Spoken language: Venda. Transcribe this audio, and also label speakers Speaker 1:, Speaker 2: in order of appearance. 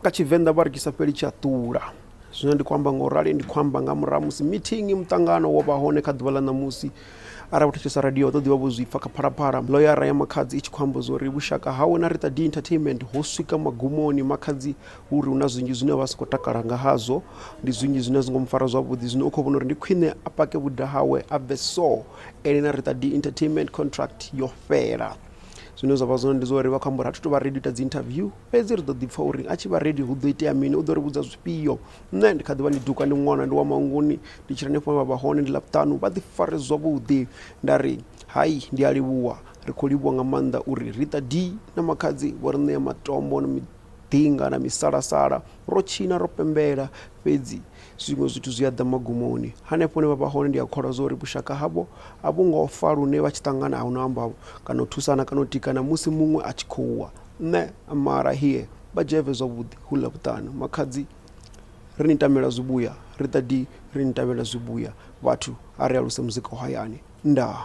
Speaker 1: Nga Tshivenḓa vha ri tshi sa fheli tshi a ṱula. Zwine ndi khou amba nga u rali ndi khou amba nga murahu musi meeting muṱangano wo vha hone kha ḓuvha ḽa ṋamusi arali vho thetshelesa radio vha ḓo ḓivha vho zwi pfa kha Phalaphala ḽoyara ya Makhadzi i tshi khou amba zwa uri vhushaka hawe na Rita Dee Entertainment ho swika magumoni Makhadzi hu uri hu na zwinzhi zwine vha si khou takala nga hazwo ndi zwinzhi zwine a zwi ngo mu fara zwavhuḓi zwino u khou vhona uri ndi khwine a pake vhuda hawe a bve so ene na Rita Dee Entertainment contract yo fhela. Zwine zwa vha zwone ndi zwa uri vha khou amba uri a thi tu vha ready u ita dzi interview fhedzi ri ḓo ḓi pfha uri a tshi vha ready hu ḓo itea mini u ḓo ri vhudza zwifhio. Nṋe ndi kha ḓi vha ndi duka ndi ṅwana ndi wa Manguni ndi tshila hanefho hune vha vha hone ndi Ḽavhuṱanu vha ḓi fare zwavhuḓi nda ri hai ndi a livhuwa ri khou livhuwa nga maanḓa uri Rita Dee na Makhadzi vho ri ṋea matombo na miḓinga na misalasala ro tshina ro pembela fhedzi zwiṅwe zwithu zwi a ḓa magumoni. Hanefho hune vha vha hone ndi a kholwa zwa uri vhushaka havho a vhu ngo fa lune vha tshi ṱangana a hu na amba kana u thusana kana u tikana musi muṅwe a tshi khou wa. Nṋe mara here vha dzhaive zwavhuḓi hu Ḽavhuṱanu. Makhadzi ri ni tamela zwivhuya, Rita Dee ri ni tamela zwivhuya. Vhathu a ri aluse muzika wa hayani. Ndaa.